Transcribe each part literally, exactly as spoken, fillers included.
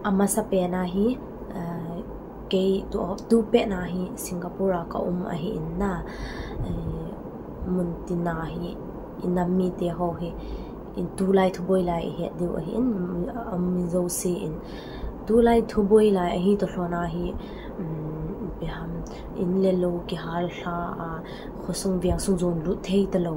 Amasapen a hi, eh, kei tu, tu pet na hi Singapore a ka um ahi in na, eh, mun tin a hi i nam mite ho hi in tulai thuboi lai i het diu ahi in, a um min zo si in tulai thuboi lai ahi to hlona hi, um, ipi ham in le lo kihal hla a khosung veng sung zon lut thei ta lo.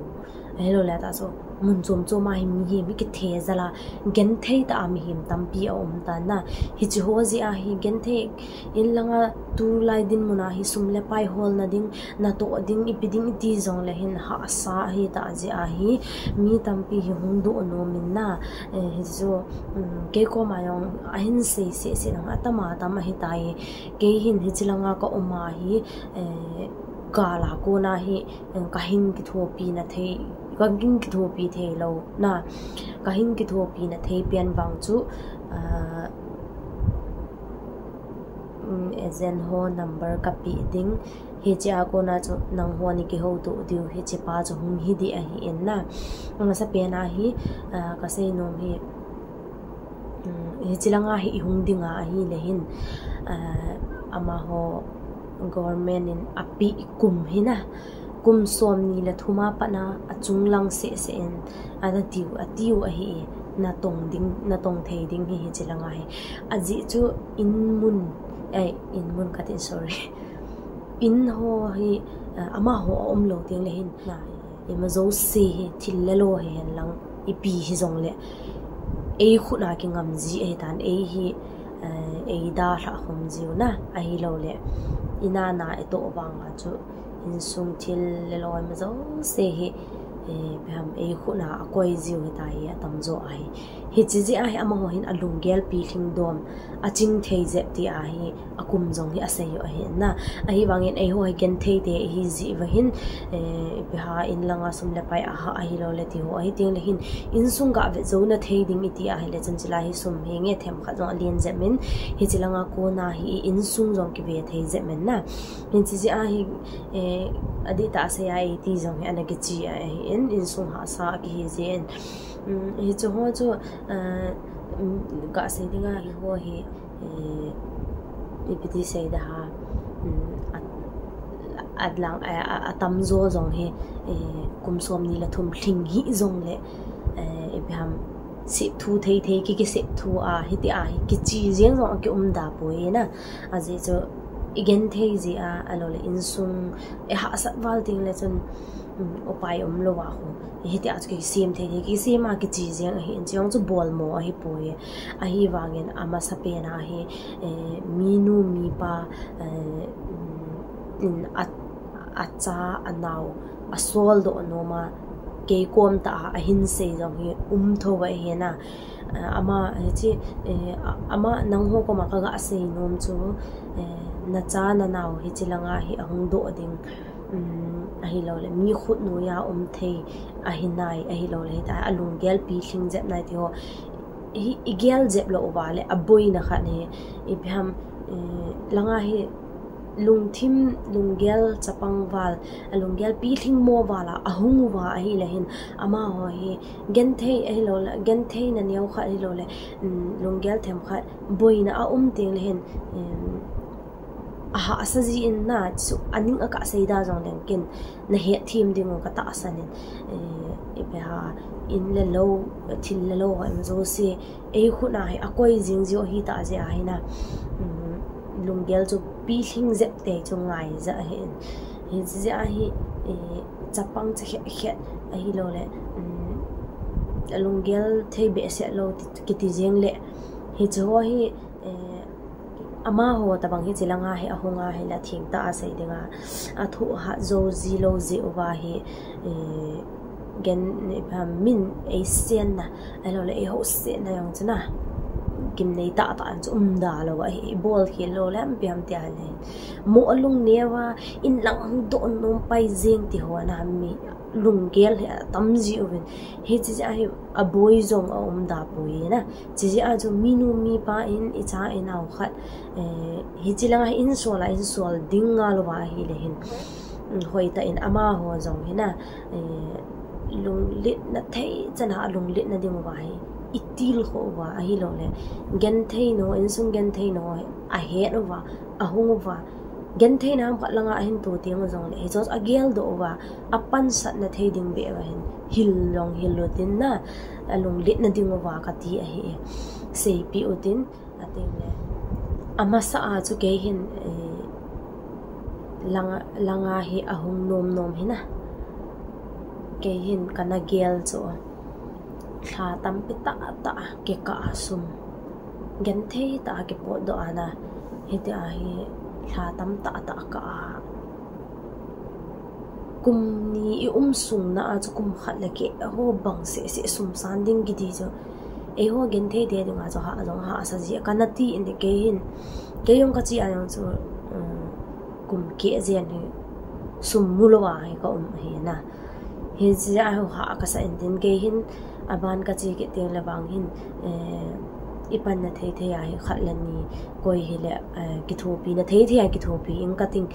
Ahilou le ta so mun chom chom a hi mihem hi kithe zala gen thei ta a mihem tampi a um ta na. Hichi ho ji a hi gen thei in langa tulai dinmun a hi sum le pai holna ding, na to ding, ipi ding iti zong le hin hahsa hi ta ji a hi mi tampi hi hung do no min na. Eh, hichi so, um, kei koma yong ahin sei se se nang atama tam ahi ta i kei hin hichi langa ka um a hi, eh, ka la ko na hi, eh, ka hin kithopi na thei, ka hin kithopi thei lo na, ka hin kithopi na thei pian vang chu, ah, um, agent ho number ka pi ding, hichi a ko na chu nang ho ni kiho tu diu, hichi pa chu hung hi di ahi in na. Amasapen a hi, ah, ka sei nom hi, um, hichi langa hi i hung ding a ahi le hin, ah, amaho government in api kum hi na, kum som ni le thum a pat na a chung lang se se in, a na tiu, a tiu ahi i, na tong ding, na tong thei ding hi hichi langa hi. A ji chu in mun, eh, in mun ka tin, sorry. In ho hi, ah, amaho a um lo ding le hin, na, ima zo si hi, thil le lo hi hen lang, ipi hi zong le, ei khut na kingam ji ahi tan, ei hi, eh, ei da hla khom jiu na, ahilou le, i na na i to vang a chu, insung thil le lo ima zo si hi, eh, ipi ham ei khut na a koi jiu hi ta hi atam zo ahi. Hichi ji a hi amaho hin a lunggel pi thing dom, a ching thei jep ti a hi, a kum zong hi a sei u ahi na. Ahi vangin ei ho hi gen thei te hi ji va hin, eh, ipi ha in langa sum le pai a ha ahilou le ti ho ahi ting le hin, insung ga vet zo na thei ding iti ahi le chun chila hi sum hi nge them khat zong a lien jep min, hichi langa ko na hi insung zong kive thei jep min na. Hichi ji a hi, eh, a di ta sei a ei ti zong hi ana kichi ahi in, insung hahsa a kihi ji in. Um, hichi ho chu, ah, um, ka sei ding a hi ho hi, eh, ipi ti sei da ha, um, a, a lang, a, a, a tam zo zong hi, eh, kum som ni le thum thing hi zong le, eh, ipi ham sep thu thei thei ki, kisep thu a, hiti a hi kichi jeng zong a ki um da poi na. A ji chu i gen thei ji a, ahilou le insung, eh, hahsat val ting le chun, um, upai um lo a ho. Hiti a chu kisem thei thei, kisem a kichi jeng ahi in, chiang chu bol mo ahi poi. Ahi vangin amasapen a hi, eh, mi nu mi pa, eh, um, in a, a cha a nau a sol do no ma kei kom ta a, a hin sei zong hi um tho va hi na. Ah, ama, hichi, eh, a-, ama nang ho koma ka ga sei nom chu, eh, na cha na nau hichi langa hi a hung do ding. Um, ahilou le, mi khut nu ya um thei ahi nai, ahilou le, hita a lunggel pi thing jep nai ti ho. Hi, i gel jep lo uva le, a boina khat hi, ipi ham, eh, langa hi lungthim, lunggel chapang val, a lunggel pi thing mo val a, a hung uva ahi le hin, amaho hi, gen thei ahilou le, gen thei na neo khat ahilou le, um, lunggel them khat, boina a um ting le hin, um, a hahsa ji in na, chu a ning a ka sei da zong leng kin, na het thim ding u ka tahsan in, eh, ipi ha, in le lo, thil le lo, em zo si, ei khut na hi a koi jing ji u hi ta ji a hi na, um, lunggel chu pi thing jep te chu ngai ja ahi in, hichi ji a hi, eh, chapang cha khet khet ahilou le, um, a lunggel thei behseh lo ti, kiti jeng le, hichi ho hi, eh, amaho tabang hichi langa hi a hung a hi la thing ta a sei ding a, a thu ha zo ji lo ji uva hi, eh, gen, eh, min ei sen na, ahilou le ei ho sen na yong chu na, kim nei ta ta an chu um da lo a hi, bol khel lo le am piam ti a le. Mo a lung neo a, in lang hung do nom pai jeng ti ho na mi lunggel hi a tam ji uvin. Hichi ji a hi a boi zong a um da poi na. Chi ji a chu mi nu mi pa in i cha i nau khat, eh, hichi langa hi in sol a, in sol ding ngal uva hi le hin. Um, hoi ta in amaho zong hi na, eh, lunglet na thei chan a lunglet na ding uva hi. itil kho uva, ahilou le genthei no, insung genthei no ahet uva, ahung uva, genthei na ham khat langa ahin to teng u jong le, hichu agel doh uva, apansat na thei ding beh uva hin hil long hil utin na, alunglet na ding uva kati ahi e. Seipi utin, ating le. Amasa a chu kei hin, eh, langa, langa hi ahung nom nom hi na. Kei hin kana gel chu. Lha tampi tah tah kikah a sum. Genthei tah a kipot doh ana. Hiti a hi lha tam tah tah kah a. Kum ni i um sung na a chu kum khat le keh ho bang seh seh sum san ding kiti chu. Eiho genthei te dinga chu hah jong hahsa ji a kana ti in kei hin. Kei jong kachi a jong chu, um, kum keh jen hi sum mu lou a hi ka um hi na. Hijeh a hi hah kasa in tin kei hin aban kachi kit teng le vang hin, eh, i pan na thei thei a hi khat le ni koi hi le, eh, kithopi na thei thei a kithopi in kating,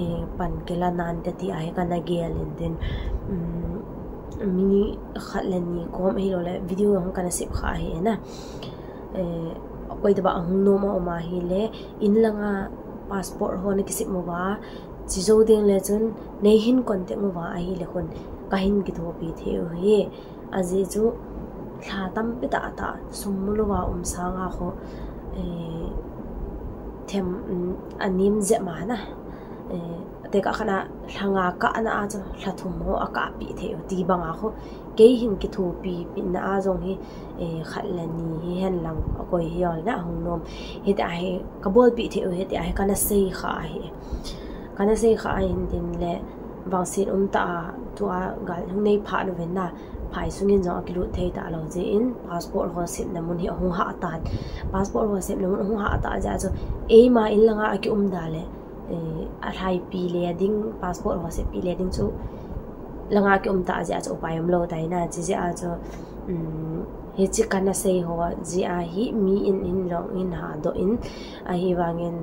eh, pan kila nan te ti a hi kana gel in tin, um, mi khat le ni kom ahilou le video jong kana sep kha hi na. Eh, koi tobang ahung nom a um a hi le, in langa passport ho na kisem uva, chi jou ding le chun nei hin contact uva ahi le khun ka hin kithopi thei u hi. Ajeh chu lha tampi tah tah sum mu lou a um sanga kho, eh, them, um, anem jep ma na. Eh, tekah khat na lha nga kah na a chu lha thum ho akah pi thei u ti banga kho. Kei hin kithopi pi na a jong hi, eh, khat le ni hi hen lang akoi hi jong le na ahung nom. Hiti a hi ka bolpi thei u, hiti a hi kana sei kha ahi. Kana sei kha ahin tin le vangset um tah a tua gal hung nei phat uvin na, phai sungin jong akilut thei talou jeh in passport ho sepna mun hi ahung hah tan. Passport ho sepna mun ahung hah tah jeh a chu eima in langa aki um da le, eh, alhai pi le ding, passport ho sep pi le ding chu langa ki um tah jeh a chu upai um lou tai na, chi jeh a chu, um, hichi kana sei ho jeh a hi mi in in jong in ha doh in ahi vangin,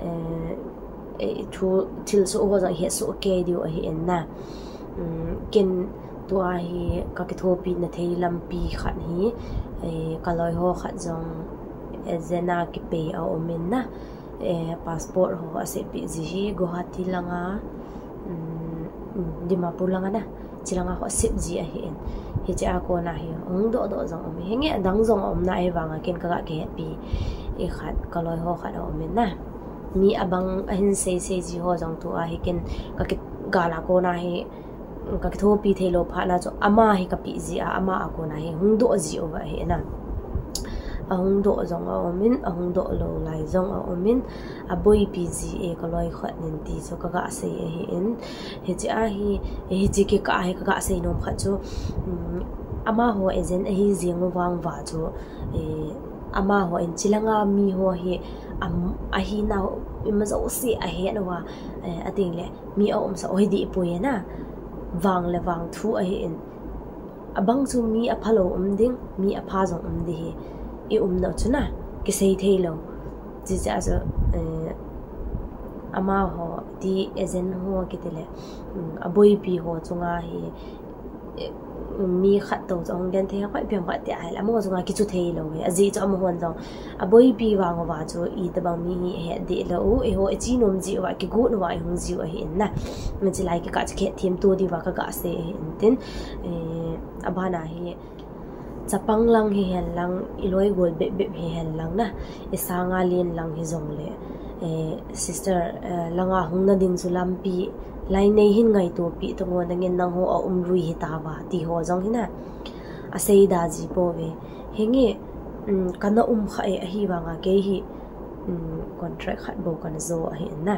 eh, eh, thu, thil soh ho jong het soh kei diu ahi in na. Um, ken tua hi ka kithopi na thei lampi khat hi, eh, ka loi ho khat jong, eh, agent a kipei a um in na. Eh, passport ho asep pi ji hi Guwahati langa, um, um, Dimapur langa na, chi langa ho asep ji ahi in. Hichi a kona hi hung doh doh jong um, hinge adang jong um na ahi vanga ken ka ga kihet pi. I khat ka loi ho khat a um in na. Mi abang ahin sei sei ji ho jong tua hi ken ka ki, gal a kona hi ka kithopi thei lou phat na chu ama hi ka pi ji a, ama a kona hi hung doh ji uva ahi na. Ahung doh jong a um in, ahung doh lou lai jong a um in, aboipi ji e ka loi khat nin ti chu ka ga sei ahi in. Hichi a hi, hichi kikah a hi ka ga sei nom khat chu, um, ama ho agent ahi jing u vang uva chu, eh, ama ho in chi langa mi ho hi, um, ahi nau ima jouse ahet uva, eh, ating le, mi a umsa u hi dih poi na, vang le vang thu ahi in. Abang chu mi apha lou um ding, mi apha jong um ding hi, i umna chu na, kisei thei lou. Chi jeh a chu, eh, ama ho ti agent ho kiti le, um, aboipi ho chunga hi, eh, mi khat to chu hung gen thei khat piam khat ti ahi le, amaho chunga kichu thei lou hi. Ajeh chu amahon jong aboipi vang uva chu itobang mi hi ahet deh lou u, eiho i chi nom ji uva, kigot uva i hung ji u ahi in na. Hichi lai kikah chu khet them to diuva ka ga sei ahi in tin, eh, abana hi chapang lang hi hen lang, i loi gol bep bep hi hen lang na, i sanga len lang hi jong le, eh, sister, eh, langa hung na ding chu lampi lai nei hin ngaito pi tongo, nangin nangho a um lui hi tava ti ho jong hi na. Asei da ji po ve. Hinge, um, kana um kha e ahi vanga kei hi, um, contract khat bou kana jo ahi in na.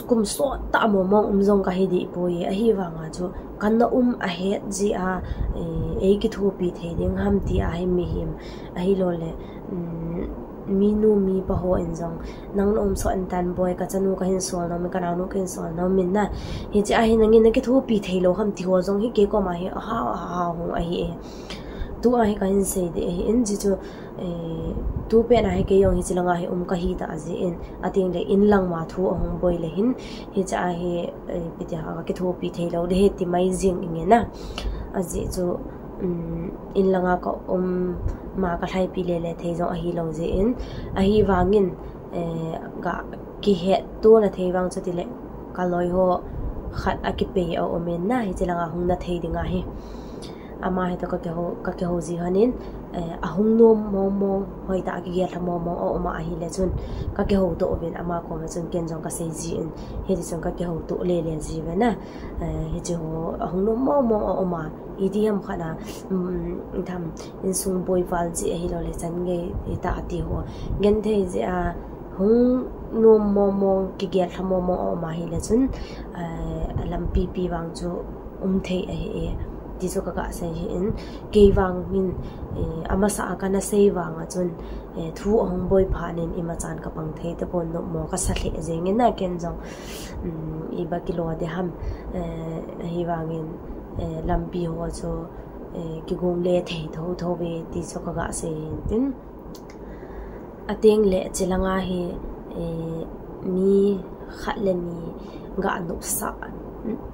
Kum sot tah mong mong um jong ka hi dih poi, ahi vanga chu kana um ahet ji a, eh, ei kithopi thei ding ham ti a hi mihem ahilou le, um, mi nu mi pa ho in jong, nang na um sot in tan boi, ka chanu ka hin sol nom in, ka naonu ka hin sol nom in na. Hichi a hi nangin na kithopi thei lou ham ti ho jong hi kei koma hi aha, aha hung ahi e. Tua hi ka hin sei deh ahi in, chi chu, eh, tu pen a hi kei jong hichi langa hi um ka hi ta jeh in, ating le in lang ma thu ahung boi le hin, hichi a hi, eh, ipi ti ham ka kithopi thei lou ding hi ti mai jing inge na. Ajeh chu, um, in langa ka um ma ka lhaipi lele thei jong ahilou jeh in, ahivangin, eh, ga kihetto na thei vang chu tile ka loi ho khat akipei a um in na, hiche langa hung na thei ding ahi. Ama hi toh ka kihou, ka kihou ji hon in, eh, ahung nom mong mong, hoitah a kigel lha mong mong a um a ahile chun ka kihou toh uvin ama koma chun ken jong ka sei ji in, hiti chun ka kihou toh lele ji uve na. Eh, hiche ho ahung nom mong mong a um a, iti ham khat a, um, tham, insung boi val ji ahilou le chan gei ita ati ho. Genthei jeh a hung nom mong mong, kigel lha mong mong a um ahile chun, eh, lampi pi vang chu um thei ahi e, ti chu ka ga sei hi in, kei vang hin, eh, amasa a kana sei vang a chun, eh, thu ahung boi phat in imachan ka pang thei tapon, nopmo ka sa lheh jeng in na ken jong, um, iba kilo de ham, eh, ahivangin, eh, lampi ho chu, eh, kigong le thei tho tho ve ti chu ka ga sei hi in tin. Ateng le chilanga hi, eh, mi khat le ni ga nopsah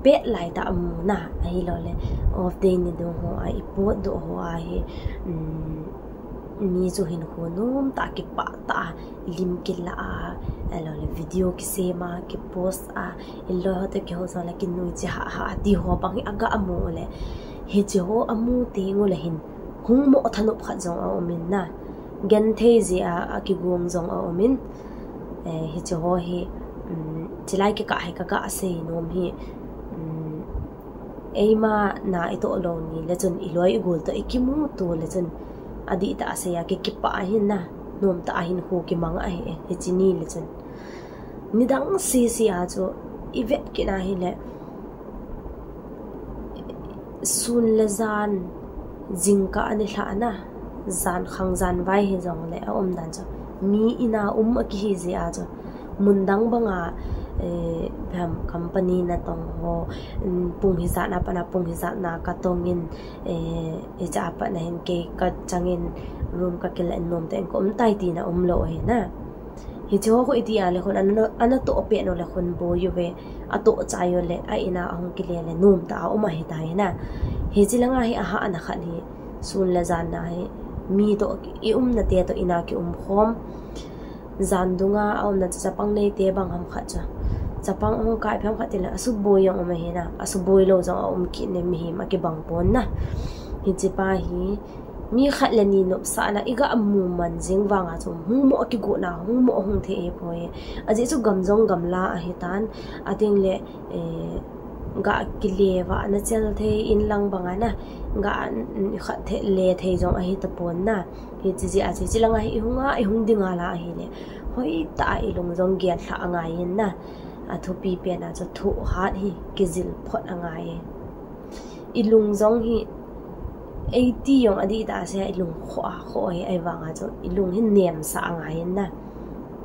pet lai tah amu na, ahilou le off day ni dung ho a i potdoh ho a hi, um, mi chu hinkho nom tah a kipah tah a lim kila a, ahilou le video kisem a, kipost a, in loi ho toh kihou jong le kinui chi ha ha ti ho bang hi aga mu le, hiche ho amu teng u le hin hung mo thanop khat jong a um in na. Genthei jeh a, akigong jong a um in. Eh, hiche ho hi, um, chilai kikah hi ka ga sei nom hi, um, eima na i toh lou ni le chun i loi i gol toh i kimuto le chun adih tah a sei a ki kipah ahi na, nom tah a hinkho kimang ahi e, hiche ni le chun. Nidang sese a chu i vet kit ahile, sun le jan, jingkah a nilhah na, jan khang jan vai hijong le a um dan chu, mi in a um a kihi jeh a chu, mun dang banga, eh, bang company natong ho, um, pung hijat na pat a pung hijat na ka tong in, eh, hiche a pat na hin kei ka chang in room ka kila in nom tah in ka um tai tina um lou ahi na. Hiche ho khu iti a le khun ana, ana toh pet u le khun boi uve, atoh chai u le a in a ahung kile le nom tah a um ahi tai na. Hiche langa hi ahahna khat hi, sun le jan na hi, mi toh i umna te toh in a ki um khom. Jan dunga a umna chu chapang nei te bang ham khat chu, chapang ahung kai phem khat tile asuboi jong um ahi na, asuboi lou jong a um kit ne, mihem a kibang pon na. Hiche pa hi, mi khat le ni nopsahna i ga mu man jing vang a chu, hung mo a kigo na, hung mo hung thei e poi. Ajeh chu gam jong gamla ahi tan, ateng le, eh, ga kile vah na chel thei in lang bang a na, ga, mm, khat thei le thei jong ahi tapon na. Hiche jeh a chu, hiche langa hi i hung a, i hung ding a la ahile, hoitah a i lung jong gel lha angai in na, athupi pen a chu thohhat hi kijil phot angai e. I lung jong hi, eiti jong adih tah a sei a i lung khoh a khoh hi, ahivang a chu i lung hi nemsah angai in na,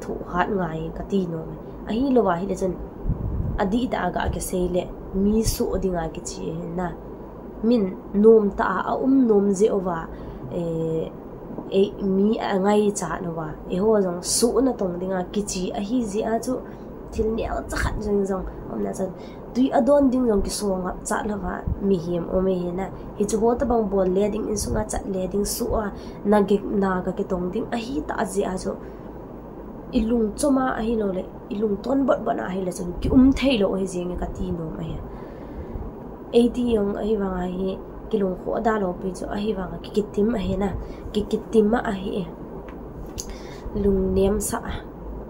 thohhat ngai ka ti nom e. Ahilou va ahile chun, adih tah a ga kisei le, mi soh ding a kiche ahi na. Min nom tah a, a um nom jeh uva, eh, eh, mi a ngaichat uva, eiho jong soh na tong ding a kiche ahi jeh a chu, thil neocha khat jong jong, umna chan, tui a don ding jong kisong ngap chat lou va, mihem um ahi na. Hiche ho tabang bol le ding, insung a chat le ding, soh a, na gek na ga kitong ding, ahi tah jeh a chu, i lung chom a ahilou le, i lung ton bot bot na ahile chun, ki um thei lou ahi jeng e ka ti nom ahi. Eiti jong ahivang a hi, ki lung khoh da lou pi chu ahivang a ki kitim ahi na, ki kitim a ahi e. Lung nemsah a,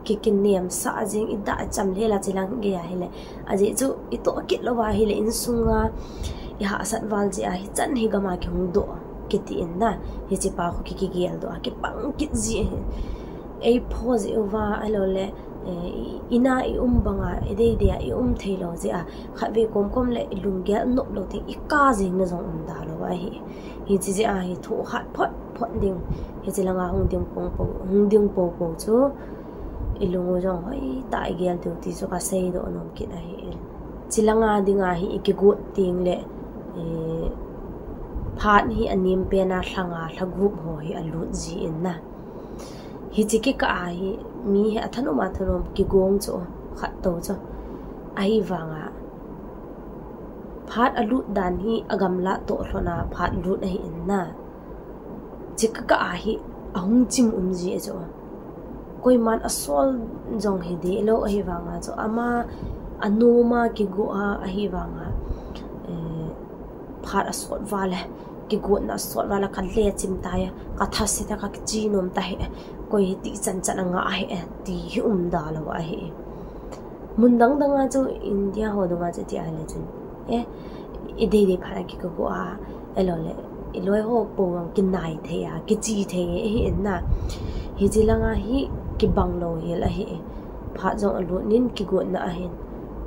ki kinemsah a jeng i da cham le la chilang gei ahile. Ajeh chu i toh kit lou va ahile insung a, i hahsat val jeh a hichan hi gam a ki hung doh, kiti in na, hiche pa khu ki kigel doh a, ki pang kit ji ahi. Ei pho jeh uva ahilou le, eh, i, in a i um bang a, i dei dei a i um thei lou jeh a, khat ve kom kom le i lung gel nop lou teng i ka jeng na jong um da lou ahi. Hiche jeh a hi thohhat phot phot ding. Hiche langa hung ding pong po, hung ding po po chu i lung u jong hoitah a i gel diu ti chu ka sei doh nom kit ahi in. Chilanga ding a hi i kigot teng le, eh, phat hi a nem pen a lhang a lha gup ho hi a lut ji in na. Hiche kikah a hi mi hi a thanom a thanom kigong chu khat to chu. Ahivang a Phat alut dan hi agamla toh lhona phat lut ahi in na. Chika ka ahi ahung chim um ji e chu. Koiman asol jong hi de lo ahi vanga chu ama anoma kigo a ahi vanga. Eh, phat asot vale, kigotna asot vale ka le chim tai, ka thase ta ka kichi nom ta hi. Koi hi ti chan chan anga ahi ti hi um da lo ahi. Mun dang dang a chu India ho dang a chu ti a le chun. Eh, i dei dei phat a kiko a, elo le, i loi ho po ang kinai thei a, kichi thei e hi in na. Hi chi langa hi kibang lo hel ahi. Phat jong alut nin kigotna ahin.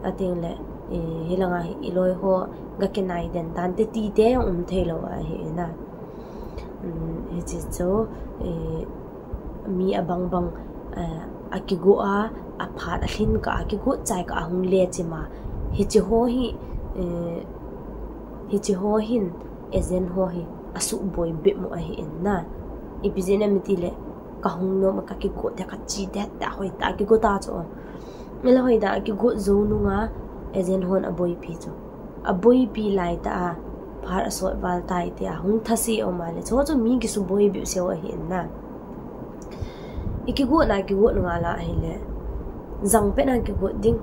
Ating le, eh, hi langa hi i loi ho ga kinai den dan te ti te ang um thei lo ahi in na. Um, hi chi chu, eh, mi abang bang, eh, akigo a, aphat alhin ka akigo chai ka ahung le chima. Hi chi ho hi, eh, hi chi ho hin, agent ho hi, asu boi bit mu ahi in na. Ipi jeh a mi ti le, ka hung nom ka kigo te ka chi te ta hoi ta kigo ta chu. Mela hoi ta kigo zo nunga, agent hon aboi pi chu. Aboi pi lai ta a, phat asot val tai te a, hung thase um a le. Chu chu mi kisu boi bit se ahi in na. I kigo na kigo nga la ahi le. Jang pe na kigo ding,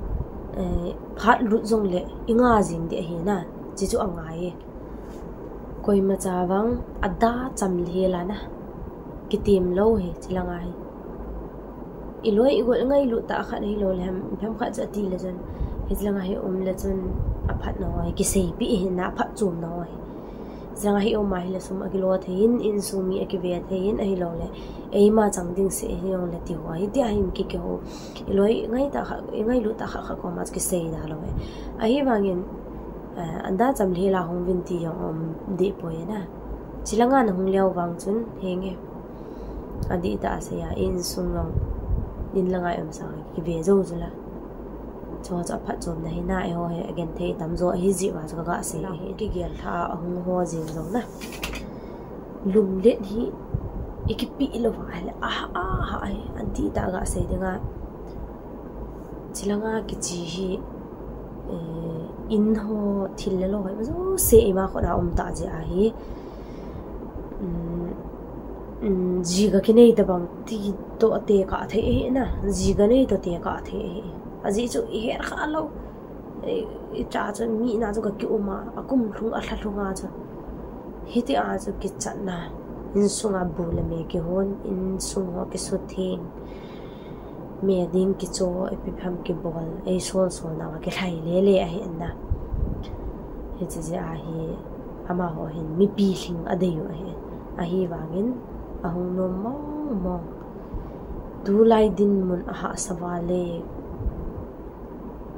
eh, phat lut jong le, i nga jing di ahi na. Chi chu angai e. Koima cha vang ada cham le la na. Kitim lo hi, chi langa hi. I loi i gol ngai lu ta khat hi lo le ham, ham khat cha ti le chun. Hi chi langa hi um le chun aphat na ho hi, kisei pi hi na aphat chum na ho hi. Chi langa hi um a hi le sum akilo thei in, insung mi akive thei in, ahi lo le. Eima chang ding se hi ong le ti ho hi, ti a hin ki ke ho. I loi ngai ta khat, i ngai lu ta khat khat ko ma kisei da lo e. Ahi vangin, eh, anda cham le la hung vin ti jong um di poi na. Chi langa na hung leo vang chun, henge. Adih ta a sei a, insung long, in langa i um sang, kive jo jo la. Chu chu aphat chom na hi na, eiho hi, agen thei tam jo, ahi ji va chu ka ga sei hi. Kigel tha, ahung ho jing jo na. Lum let hi, i kipi lo va le, a, a, a, ai, adih ta ga sei ding a. Chi langa kichi hi, eh, in ho thil le lo ho, ma jo se ima kho na um ta ji ahi. Um, um, jiga kinei ta bang ti to te ka thei e na, jiga nei to te ka thei e. Aji chu i her kha lo. Eh, i cha chu mi na chu ka ki um a, akum lhung alha lhung a chu. Hiti a chu kichat na, insunga bu le me kihon, insung ho kisutheng. Me ding kicho, ipi pham kibol, ei sol sol na va kilhai le le ahi in na. Hi chi jeh a hi, amaho hin mipi lhing adei u ahi. Ahi vangin, ahung nom mong mong. Tulai dinmun ahahsa va le,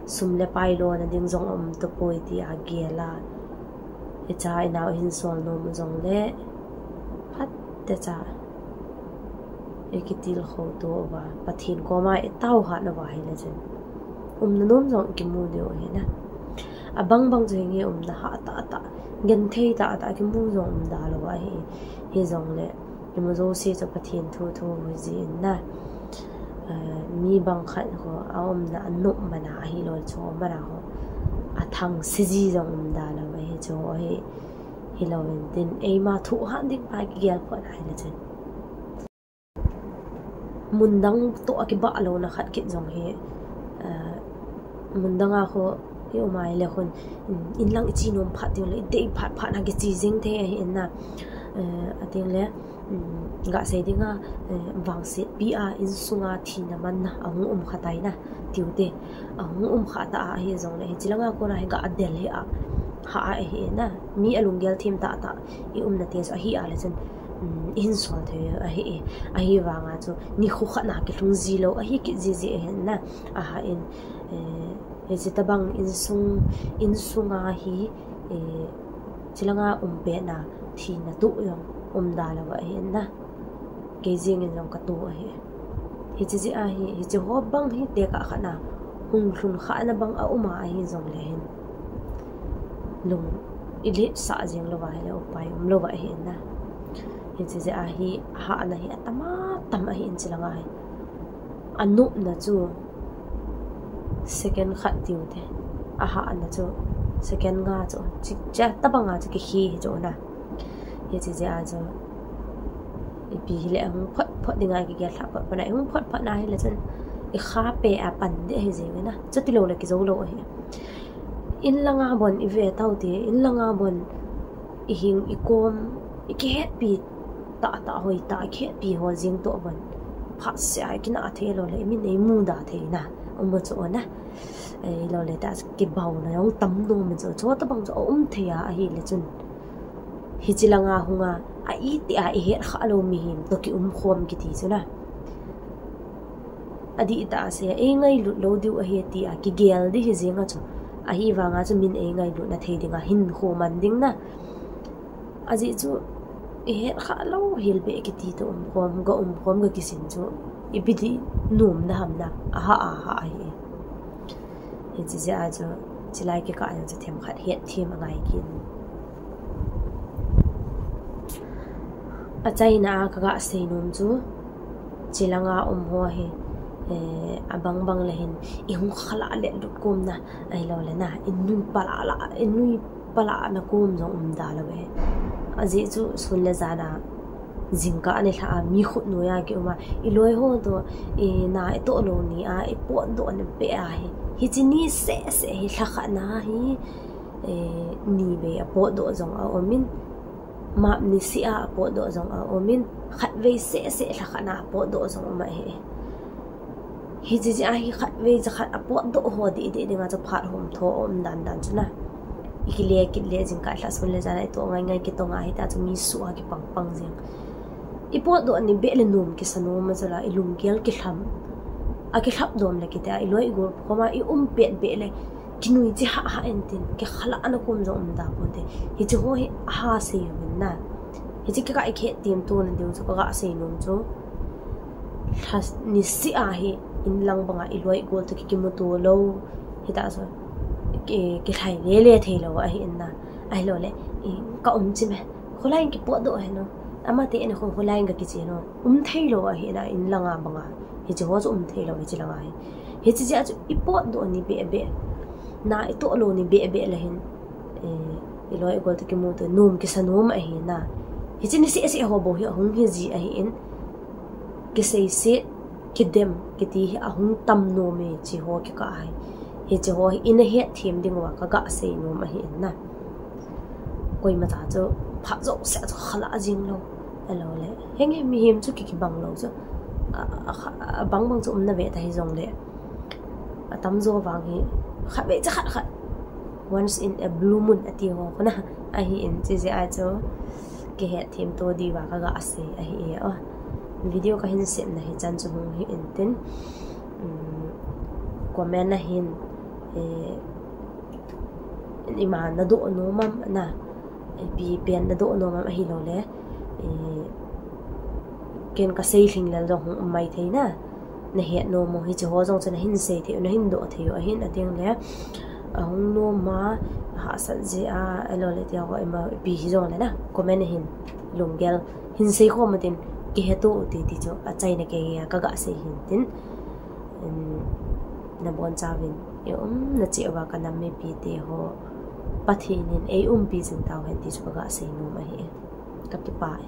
sum le pai lo na ding jong um to poi ti a gel a. I cha i nau hin sol nom u jong le, phat te cha. I kitil kho to va, Pathen koma i tao hat na va hi le chun. Um na nom jong kimu diu hi na. Abang bang chu hinge um na ha ta ta. Gen thei ta ta kimu jong um da lo va hi. Hi jong le. Ima jo se chu Pathen thu thu hi ji in na. Eh, mi bang khat ho, a um na a nom mana ahi lo chu mana ho. A thang se ji jong um da lo va hi chu hi. Hi lo in tin, eima thu han ding pa kigel pho na hi le chun. Mun dang to a kibah lo na khat kit jong hi, eh, mun dang a kho i um a hi le khun, mm, in lang i chi nom phat ding le, i dei phat phat na kichi jing thei ahi in na, eh, ating le, mm, ga sei ding a, eh, vangsetpi a, insunga thina man na, ahung um kha tai na, tiu te, ahung um kha ta a, ahi jong le, hi chi langa kona hi ga del hi a, ha a, ahi na, mi alunggel thim ta ta, i um na te chu ahi a le chun, um, i hin sol thei ahi e. Ahi vanga chu nikho khat na kilhung ji lo, ahi kit ji ji ahi na. Aha in, eh, hichi tabang insung, insunga hi, eh, chi langa um pet na thina tu jong um da lo ahi na. Kei jeng in jong ka tu ahi. Hichi jeh a hi, hichi ho bang hi tekah khat na hung lhun kha na bang a um a ahi jong le hin. Lung i letsah jeng lou va hi le upai um lou va ahi na. Hichi jeh a hi, a hahna hi atam atam ahi in chi langa hi. A nopna chu second khat tiu te. A hahna chu second nga chu, chi, cha tabanga chu kikhi hi chu na. Hiche jeh a chu, ipi hile hung phot phot dinga kigel lha phot phot na, hung phot phot na hile chun, ikha pe a pan ding ahi jeng na. Chuti lou le kijou lou ahi. In langa bon ive tau ti, in langa bon ihing ikom, ikihetpi tah tah hoi tah, ikihetpi ho jing toh bon. Phat se a kina thei lou le, imin eimu da thei na. Umu chu na. Ei lou le ta kibau na jong tam nom chu, chu tabang chu aum thei a, ahile chun. Hiche langa hunga, a iti a ihet kha lou mihem toh kium khom kiti chu na. Adih tah a se, eingailut lou diu ahi ti a, kigel ding hi jeng a chu. Ahivanga chu min eingailut na thei dinga, hinkho man ding na. Ajeh chu, ihet kha lou hel beh kiti toh um khom, ga um khom ga kisin chu, ipi ti nom na ham na, aha, aha, ahi. Hiche jeh a chu, chilai kikah jong chu themkhat het them angai kit. Achaina a kaga sei nom chu, chilanga um ho hi, eh, abang bang le hin, ihung khala le lut kom na, ahilou le na, inui pala la, inui pala na kom jong um da lou e. Ajeh chu sun le jan a, jingkah ni lha a, mi khut noiya kium a, iloi ho toh, ina itoh lou ni a, ipotdoh ni beh ahi. Hiche ni seh seh hi lhakhat na hi, eh, ni vei apotdoh jong aumin, map ni seh a apotdoh jong aumin, khatvei seh seh lhakhat na apotdoh jong um ahi. Hiche jeh a hi khatvei jakhat apotdoh ho deh deh dinga chu phat hom tho aum dan dan chu na. Ikile kit le jingkah lha sun le jan a itoh ngai ngai kitong a hita chu mi suh a kipang pang jeng. Ipotdoh ni beh le nom kisa nom a chu la, ilunggel kilham. Akilhap dom le kiti a, iloi igol khom a, ium pet beh le, kinui chi hah hah intin, kikhala na kom jong um da ponte. Hiche ho hi aha sei uvin na. Hiche kikah ikhet them to na diu chu kaga sei nom chu. Lha ni seh a hi, in lang banga iloi igol toh kikimuto lou. Hita chu, ki, kilhai le le thei lou ahi in na. Ahilou le, i, ka um chi me. Kholai in kipotdoh ahi no. Amate in kho, kholai in ga kiche no. Um thei lou ahi na, in langa banga. Hiche ho chu um thei lou, hiche langa hi. Hiche jeh a chu ipotdoh ni beh beh. Na itoh lou ni beh beh le hin. Eh, iloi igol toh kimuto, nom kisa nom ahi na. Hiche ni seh seh ho bou hi ahung hi ji ahi in. Kiseiset, kidem, kiti hi ahung tam nom e, hiche ho kikah hi. Hiche ho hi ina het them diu va kaga sei nom ahi in na. Koima cha chu phat jouse a chu khala jing lou. Ahilou le. Henge mihem chu ki, kibang lou chu. A, a, a, abang bang chu um na ve ta hi jong le. Atamjo vang hi. Khatvei jakhat khat. Once in a blue moon ati ho khu na. Ahi in hiche jeh a chu. Kihet them to diu va kaga sei ahi e o. Video kahin sem na hichan chu hung hi intin. Um, comment a hin. Eh, ima nadoh nom am na. Ipi pen nadoh nom am ahilou le. Eh, ken kasei lhing lel jong hung um mai thei na. Nahet nom u hiche ho jong chu nahin sei thei u, nahin doh thei u ahin ading le. Ahung nom a, ahahsat jeh a, ahilou le tia ho ima ipi hi jong le na. Comment a hin, lunggel, hin sei khom utin, kiheto ute ti chu, achaina kei a kaga sei hin tin. Um, nabonchauvin, i umna cheh uva kanam mipite ho, Pathen in eiumpi jing tauhen ti chu kaga sei nom ahi. Kakipah e.